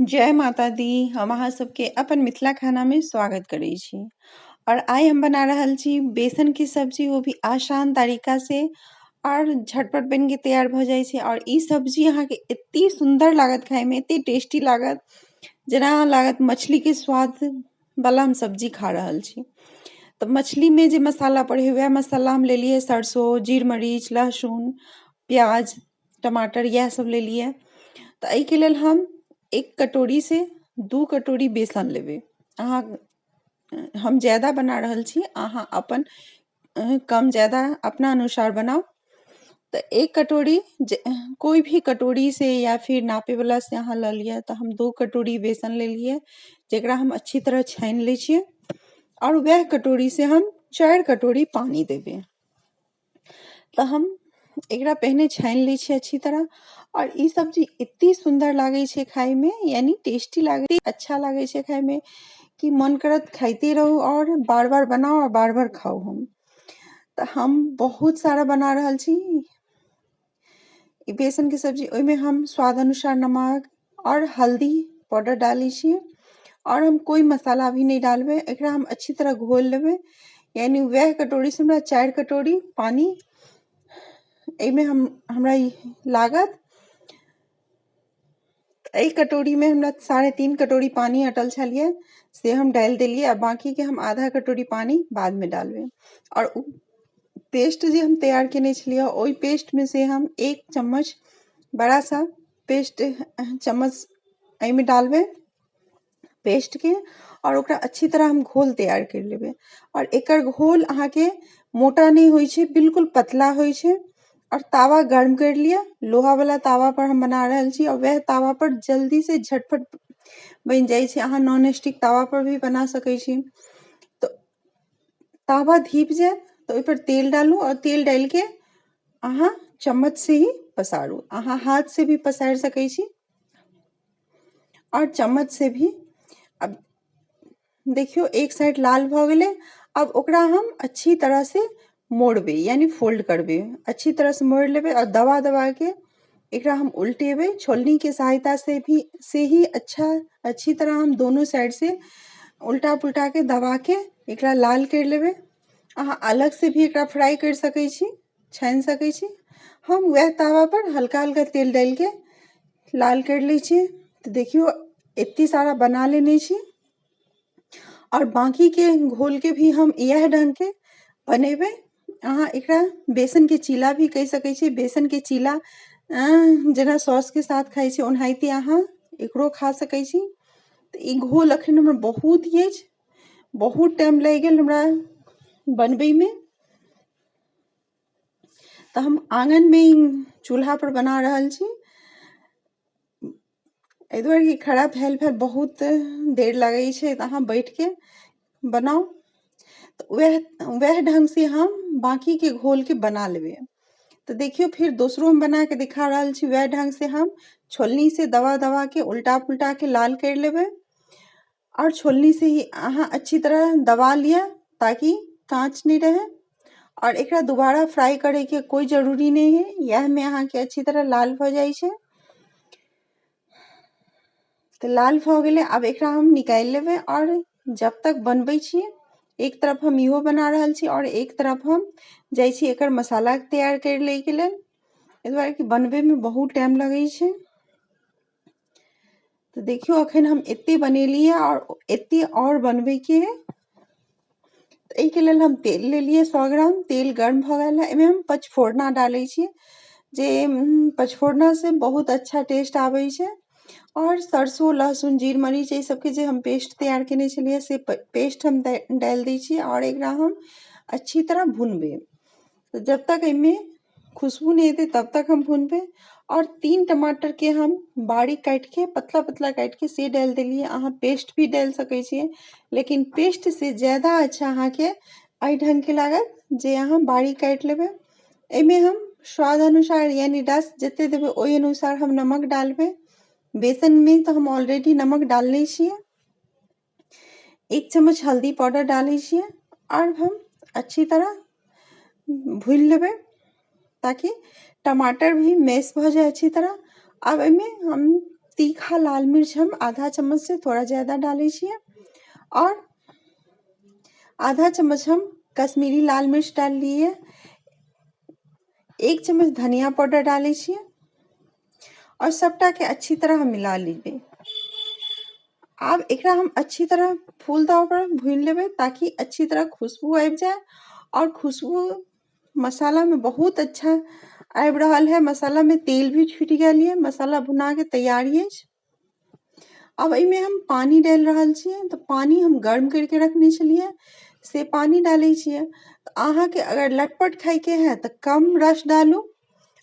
जय माता दी। हम अहाँ सबके अपन मिथिला खानामे स्वागत करै छी। और आइ हम बना रहल छी बेसन के सब्जी, वो भी आसान तरीका से और झटपट बन के तैयार भऽ जाइ छै। और ई सब्जी अहाँके एते सुन्दर लागत खायमे, एते टेस्टी लागत, जेना लागत मछली के स्वाद वाला हम सब्जी खा रहल छी। तऽ मछलीमे जे मसाला पड़ै है वएह मसाला हम लेलियै, सरसों, जीर मरीच, लहसुन, प्याज, टमाटर, इएह सब लेलियै। तऽ एहिके लेल हम 1 कटोरी से 2 कटोरी बेसन लेबै। अहाँ, हम ज्यादा बना रहल छी, अहाँ अपन कम ज्यादा अपना अनुसार बनाउ। तऽ 1 कटोरी कोई भी कटोरी से या फिर नापे वाला से अहाँ लऽ लिअ। तऽ हम 2 कटोरी बेसन लेलियै, जेकरा हम अच्छी तरह छानि लै छियै। और वएह कटोरी से हम 4 कटोरी पानी देबै। तऽ हम एकरा पहिने छानि लै छियै अच्छी तरह। और ई सब्जी एते सुन्दर लागै छै खायमे, यानी टेस्टी लागै, अच्छा लागै छै खायमे कि मन करत खाइते रहू और बार बार बनाउ और बार बार खाउ। हम तऽ हम बहुत सारा बना रहल छी ई बेसनके सब्जी। ओहिमे हम स्वाद अनुसार नमक और हल्दी पाउडर डालै छियै और हम कोइ मसाला भी नहि डालबै। एकरा हम अच्छी तरह घोल लेबै, यानी वएह कटोरी से हमरा 4 कटोरी पानी एहिमे हम हमरा लागत। एहि कटोरीमे हमरा 3.5 कटोरी पानी अटल छलियै, से हम डालि देलियै। आ बाँकीके हम आधा कटोरी पानी बादमे डालबै। और पेस्ट जे हम तैयार केने छलियै, ओहि पेस्टमे से हम 1 चम्मच बड़ा सा पेस्ट चम्मच एहिमे डालबै पेस्टके, और ओकरा अच्छी तरह हम घोल तैयार करि लेबै। और एकर घोल अहाँके मोटा नहि होइ छै, बिल्कुल पतला होइ छै। और तावा गर्म करि लिअ, लोहा वाला तावा पर हम बना रहल छी और वएह तावा पर जल्दी से झटपट बनि जाइ छै। अहाँ नॉन स्टिक तावा पर भी बना सकै छी। तऽ तावा धीप जायत तऽ ओहिपर तेल डालू और तेल डालिके अहाँ चम्मच से ही पसारू। अहाँ हाथ से भी पसारि सकै छी और चम्मच से भी। अब देखियौ एक साइड लाल भऽ गेलै। अब ओकरा हम अच्छी तरह से मोड़बै, यानी फोल्ड करबै। अच्छी तरह से मोड़ि लेबै और दबा दबा के एकरा हम उल्टेबै। छोलनी के सहायता से भी से ही अच्छा अच्छी तरह हम दोनों साइड से उल्टा पुल्टा के दबा के एकरा लाल करि लेबै। अहाँ अलग से भी एकरा फ्राई करि सकै छी, छानि सकै छी। हम वएह तावा पर हल्का हल्का तेल डालि के लाल करि लै छियै। तऽ देखियौ एते सारा बना लेने छी। और बाकी के घोल के भी हम इएह ढंग के बनेबै। अहाँ एकरा बेसन के चीला भी कहि सकै छी। बेसन के चीला जेना सॉस के साथ खाइ छी, ओनाहिते अहाँ एकरो खा सकै छी। तऽ ई घोल अखन हमर बहुत अछि, बहुत टाइम लागि गेल हमरा बनबैमे। तऽ हम आङनमे चूल्हा पर बना रहल छी, एहि दुआरे कि खड़ा भेल भेल बहुत देर लगै छै, तऽ अहाँ बैठके बनाउ। तऽ वएह वएह ढंग से हम बाकीके घोलके बना लेबै। तऽ देखियौ फिर दोसरो हम बना के दिखा रहल छी। वएह ढंग से हम छोलनी से दबा दबा के उल्टा पुल्टा के लाल करि लेबै। और छोलनी से ही अहाँ अच्छी तरह दबा लिअ ताकि काँच नहि रहै। और एकरा दोबारा फ्राई करैके कोइ जरूरी नहि है, इएहमे अहाँके अच्छी तरह लाल भऽ जाइ छै। तऽ लाल भऽ गेलै, आब एकरा हम निकालि लेबै। और जब तक बनबै छी, एक तरफ हम इहो बना रहल छी और एक तरफ हम जाइ छी एकर मसाला तैयार करि लैके लेल, एहि दुआरे कि बनबैमे बहुत टाइम लगै छै। तऽ देखियौ अखन हम एते बनेलियै और एते और बनबैके है। तऽ एहिके लेल हम तेल लेलियै 100 ग्राम। तेल गर्म भऽ गेल है, एहिमे हम पचफोरना डालै छी, जे पचफोरना से बहुत अच्छा टेस्ट आबै छै। और सरसों, लहसुन, जीर मरीच एहि सबके जे हम पेस्ट तैयार केने छलियै, से पेस्ट हम डालि दै छियै और एकरा हम अच्छी तरह भुनबै। तऽ जब तक एहिमे खुशबू नहि एतै तब तक हम भुनबै। और 3 टमाटर के हम बारीक काटि के, पतला पतला काटि के से डालि देलियै। अहाँ पेस्ट भी डालि सकै छियै, लेकिन पेस्ट से ज्यादा अच्छा अहाँके एहि ढंग के लागत जे अहाँ बारीक काटि लेबै। एहिमे हम स्वाद अनुसार, यानी रस जते देबै ओहि अनुसार हम नमक डालबै। बेसनमे तऽ हम ऑलरेडी नमक डालने छियै। 1 चम्मच हल्दी पाउडर डालै छियै और हम अच्छी तरह भूनि लेबै ताकि टमाटर भी मैश भऽ जाय अच्छी तरह। आब एहिमे हम तीखा लाल मिर्च हम आधा चम्मच से थोड़ा ज़्यादा डालै छियै। आओर आधा चम्मच हम कश्मीरी लाल मिर्च डाललियै। 1 चम्मच धनिया पाउडर डालै छियै आओर सबटाके अच्छी तरह हम मिला लेबै। आब एकरा हम अच्छी तरह फूल दाव पर भूनि लेबै ताकि अच्छी तरह खुशबू आबि जाय। आओर खुशबू मसालामे बहुत अच्छा आबि रहल है। मसालामे तेल भी छुटि गेल यऽ, मसाला भुनाके तैयार अछि। आब एहिमे हम पानि डालि रहल छियै। तऽ पानि हम गर्म करिके रखने छलियै, से पानि डालै छियै। तऽ अहाँके अगर लटपट खायके है तऽ कम रस डालू,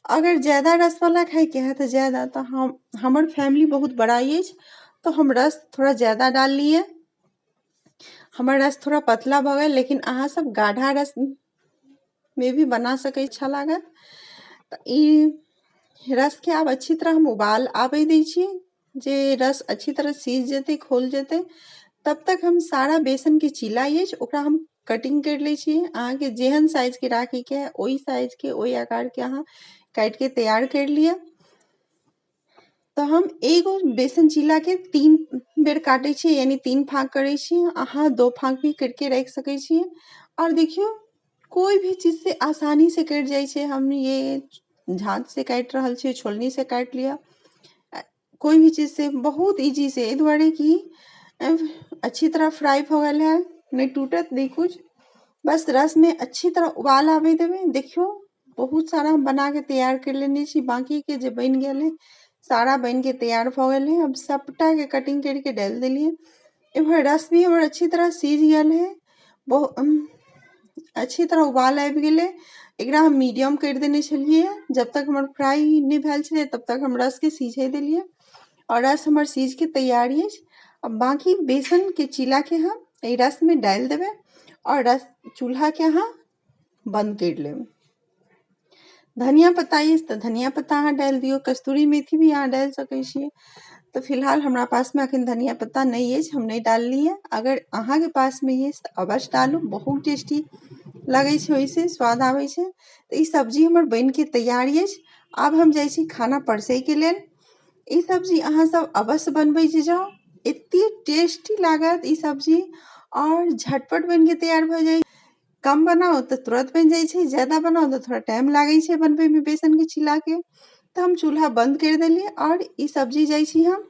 अगर ज्यादा रसवला खायके है तऽ ज्यादा। तऽ हम हमर फैमिली बहुत बड़ा अछि तऽ हम रस थोड़ा ज्यादा डाललियै। हमर रस थोड़ा पतला भऽ गेल, लेकिन अहाँ सब गाढ़ा रस मे भी बना सकै, अच्छा लागत। तऽ ई रसके आब अच्छी तरह हम उबाल आबै दै छियै, जे रस अच्छी तरह सीझ जेतै, खोल जेतै। तब तक हम सारा बेसनके चीला अछि ओकरा हम कटिंग करि लै छियै। अहाँके जेहन साइजके राखैके है ओहि साइजके ओहि आकारके अहाँ काटिके तैयार करि लिअ। तऽ हम एगो बेसन चीलाके 3 बेर काटै छियै, यानी 3 फाँक करै छियै। अहाँ 2 फाँक भी करिके राखि सकै छियै। आओर देखियौ कोइ भी चीज से आसानी से कटि जाइ छै। हम ये झाँत से काटि रहल छियै, छोलनी से काटि लिअ, कोइ भी चीज से बहुत ईजी से। एहि दुआरे कि अच्छी तरह फ्राई भऽ गेल है, नहि टूटत नहि कुछ। बस रस में अच्छी तरह उबाल आबै देबै। देखियौ बहुत सारा हम बनाके तैयार कर लेने छी, बाकीके जे बनि गेल है सारा बनिके तैयार भऽ गेल है। अब सबटाके कटिंग करके डालि देलियै। एम्हर रस भी हमर अच्छी तरह सीझ गेल है, बहुत अच्छी तरह उबाल आबि गेलै। एकरा हम मीडियम करि देने छलियै, जब तक हमर फ्राई नहि भेल छलै तब तक हम रसके सीझै देलियै और रस हमर सीझके तैयार अछि। अब बाकी बेसनके चीलाके हम एहि रसमे डालि देबै और रस चूल्हाके अहाँ बंद करि लेब। धनिया पत्ता अछि तऽ धनिया पत्ता अहाँ डालि दियौ, कस्तूरी मेथी भी अहाँ डालि सकै छियै। तऽ फिलहाल हमरा पासमे अखन धनिया पत्ता नहि अछि, हम नहि डाललियै। अगर अहाँके पासमे अछि तऽ अवश्य डालू, बहुत टेस्टी लगै छै, ओहिसँ स्वाद आबै छै। तऽ ई सब्जी हमर बनिके तैयार अछि। आब हम जाइ छी खाना परसैके लेल। ई सब्जी अहाँ सब अवश्य बनबै जे जाउ, एते टेस्टी लागत ई सब्जी और झटपट बनिके तैयार भऽ जाइ। कम बनाउ तऽ तुरंत बनि जाइ छै, ज्यादा बनाउ तऽ थोड़ा टाइम लागै छै बनबैमे बेसनके चीलाके। तऽ हम चूल्हा बंद करि देलियै और ई सब्जी जाइ छी हम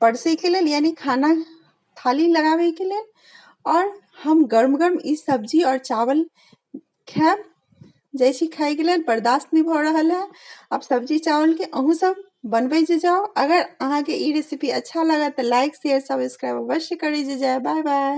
परसैके लेल, यानी खाना थाली लगाबैके लेल। और हम गर्म गर्म ई सब्जी और चावल खायब। जाइ छी खायके लेल, बर्दाश्त नहि भऽ रहल है। आब सब्जी चावलके अहूँ सब बनबै जे जाउ। अगर अहाँके ई रेसिपी अच्छा लागत तऽ लाइक शेयर सब्सक्राइब अवश्य करै जे जाय। Bye bye.